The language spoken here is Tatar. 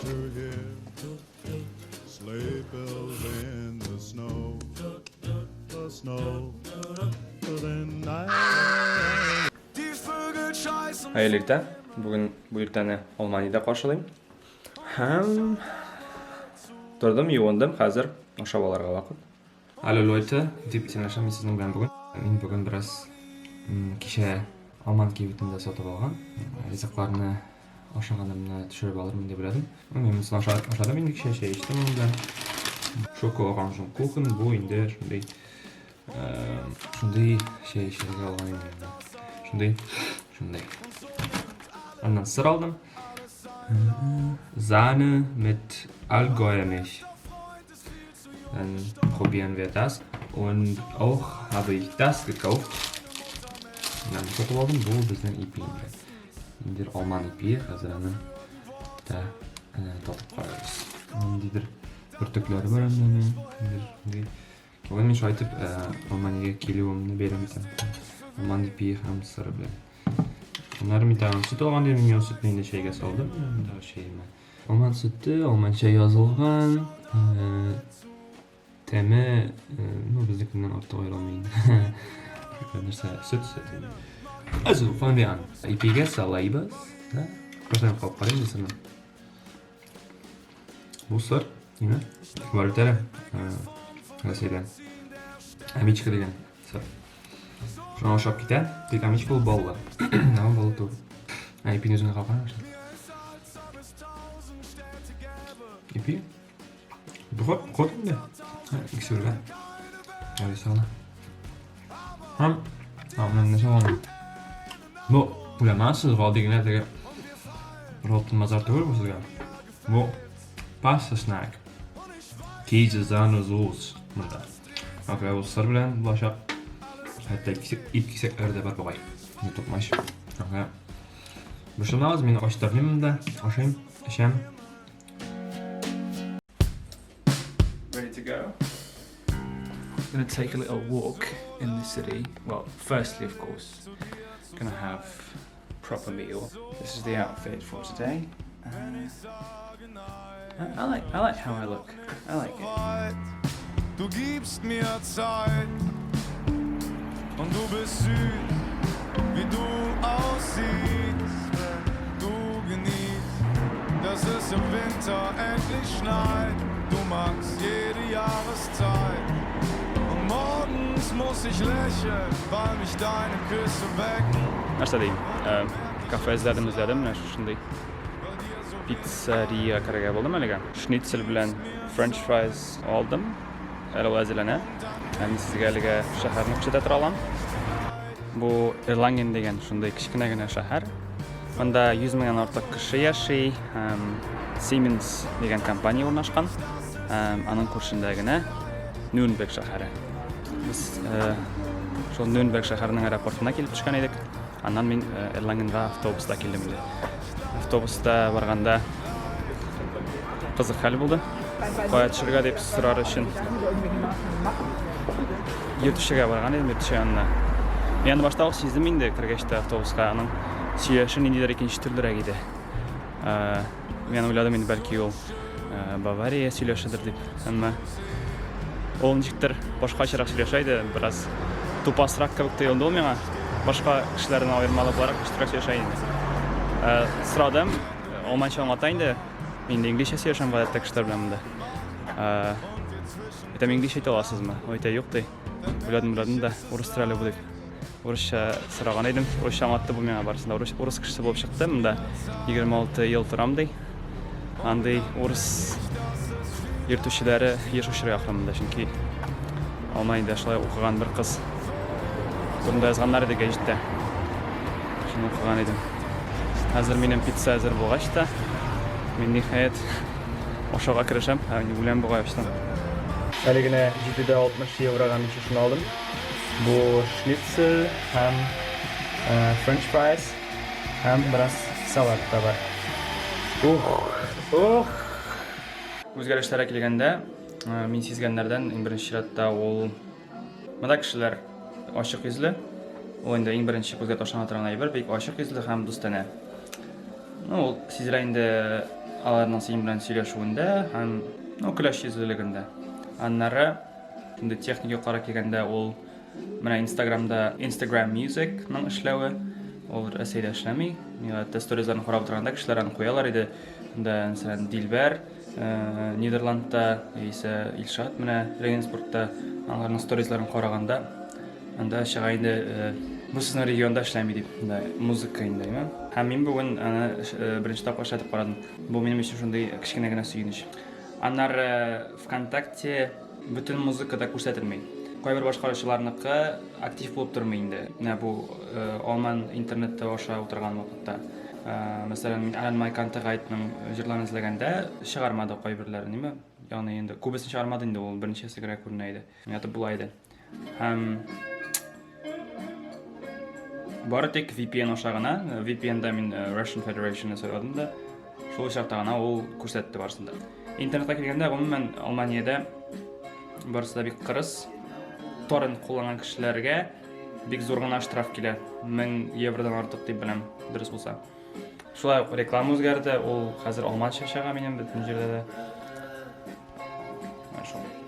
To hear sleigh bells in the snow, the snow. Then I. Хәерле иртә. Бүген бу иртәне Алманиядә каршылыйм. Һәм тордым, юындым, хәзер ашап алырга вакыт. Алло, Лойте, дип исәнләшәм мин сезнең белән бүген. Мин бүген бераз кичә Алман кибетендә сатып алган ризыкларны ашаганымны төшереп алырмын дип уйладым. Мин монысын ашадым инде кичә, чәй эчтем аның белән. Шоко оранжен кухен, бу инде шундый шундый чәй эчәргә алган идем инде. Шундый, шундый. Аннан сыр алдым. Sahne mit Allgäuer Milch. Dann probieren wir das. Und auch habe ich das gekauft. Менә сатып алдым. Бу безнең ипи инде. Инде алман ипие, хәзер аны да татып карарбыз. Ниндидер бөртекләре бар анда менә. Бүген мин шулай итеп Алманиягә килүемне бәйрәм итәм. Алман ипие һәм сыры белән. Аннары мин тагын сөт алган идем, мин ул сөтне инде чәйгә салдым. Мондагы чәемә. Алман сөте, алманча язылган. Тәме, ну, безнекеннән артык аерылмый инде. Нәрсә, сөт, сөт. Also, fangen wir an. Ипигә салайбыз. Да? Баштан калып карыйм сырны. Бу сыр, ниме? Бар бит әле. Россиядә. Амичка дигән сыр. Шуңа ошап китә. Тик амичка ул баллы. Ә ул баллы түгел. Ә ипине үзеңә калган ашын. Ипи? Бу кот инде. Икесе бергә. Ярыйсы гына. Һәм менә нәрсә алган. Бу уйламасыз, гади генә теге ротын мазар түгел бу сезгә. Бу паста снэк. Käse, Sahne, Soße. Монда. Ага, ул сыр белән булачак. Хәтта ит кисәкләре дә бар бугай. Не токмач. Ага. Борчылмагыз, мин ач тормыйм монда. Ашыйм, эчәм. Ready to go? I'm gonna take a little walk in the city. Well, firstly, of course, gonna have proper meal. This is the outfit for today. I like how I look. I like it. Du gibst mir Zeit und du bist süß, wie du aussiehst, wenn du genießt, dass es im Winter endlich schneit. Du magst jede Jahreszeit und morgens muss ich lächeln, weil mich deine Küsse wecken. Нәрсә дим? Кафе эзләдем, эзләдем, менә шушындый пиццерия керергә булдым әлегә. Шницель белән френч фрайз алдым. Әле ул әзерләнә. Ә мин сезгә әлегә шәһәрне күрсәтә тора алам. Бу Эрланген дигән шундый кечкенә генә шәһәр. Монда 100 меңнән артык кеше яши. Siemens дигән компания урнашкан. Аның күршендә генә Нюрнберг шәһәре. Без шул Нюрнберг шәһәренең аэропортына килеп төшкән идек. Аннан мин Эрлангенга автобуста килдем инде. Автобуста барганда кызык хәл булды. Кая төшергә дип сорар өчен йөртүчегә барган идем, йөртүче янына. Мин аны башта ук сиздем инде, кергәч тә автобуска, аның сөйләше ниндидер икенче төрлерәк иде. Мин уйладым инде, бәлки ул Бавария сөйләшедер дип, әмма ул ничектер башкачарак сөйләшә иде, бераз тупасрак кебек тоелды ул миңа. Башка кешеләрдән аермалы буларак ничектерәк сөйләшә иде. Сорадым, алманча аңлата инде. Мин инде инглизчә сөйләшәм гадәттә кешеләр белән монда. Әйтәм, инглизчә әйтә аласызмы? Ул әйтә, юк ди. Уйладым, уйладым да, урыс теле бу дип. Урысча сораган идем, урысча аңлатты бу миңа барысын да. Урыс, урыс кешесе булып чыкты, монда 26 ел торам ди. Андый урыс йөртүчеләре еш очрый ахры монда, чөнки Алманиядә шулай укыган бер кыз турында язганнар иде гәҗиттә. Шуны укыган идем. Хәзер минем пицца әзер булгач та, мин ниһаять ашауга керешәм. Ә инде үләм бугай ачтан. Әле генә 7,60 еврога мин шушыны алдым. Бу шницель һәм френч фрайс һәм бераз салат та бар. Ух, ух. Үзгәрешләргә килгәндә, мин сизгәннәрдән иң беренче чиратта ул монда кешеләр ачык йөзле. Ул инде иң беренче күзгә ташлана торган әйбер, бик ачык йөзле һәм дустанә. Ну, ул сизелә инде. Аларның синең белән сөйләшүендә һәм, ну, көләч йөзлелегендә. Аннары инде техник якларга килгәндә, ул менә Инстаграмда Instagram Music ның эшләве, ул Рәсәйдә эшләми. Миңа хәтта сторизларын карап утырганда кешеләр аны куялар иде. Анда, мәсәлән, Дилбәр, э, Нидерландта, яисә Илшат менә Регенсбургта аларның сторизларын караганда анда чыга инде э, бу сезнең регионда эшләми дип, анда музыка инде, әйме? Һәм мин бүген аны э, беренче тапкыр эшләтеп карадым. Бу минем өчен шундый кечкенә генә сөенеч. Аннары ВКонтакте бөтен музыка да күрсәтелми. Кайбер башкаручыларныкы актив булып тормый инде. Менә бу э, алман интернетта аша утырган вакытта. Э, мәсәлән, мин Алан Майкантагайтның җырларын эзләгәндә чыгармады кайберләрен, ниме? Ягъни инде күбесен чыгармады инде, ул берничәсе генә күренә иде. Ятып була иде. Һәм бары тик VPN аша гына, VPN-да мин э, Russian Federation-ны сайладым да, шул чакта гына ул күрсәтте барысын да. Интернетка килгәндә, гомумән, Алманиядә барысы да бик кырыс. Торрент кулланган кешеләргә бик зур гына штраф килә. 1000 евродан артык дип беләм, дөрес булса. Шулай ук реклама үзгәрде, ул хәзер алманча чыга минем бөтен җирдә дә. Менә шул.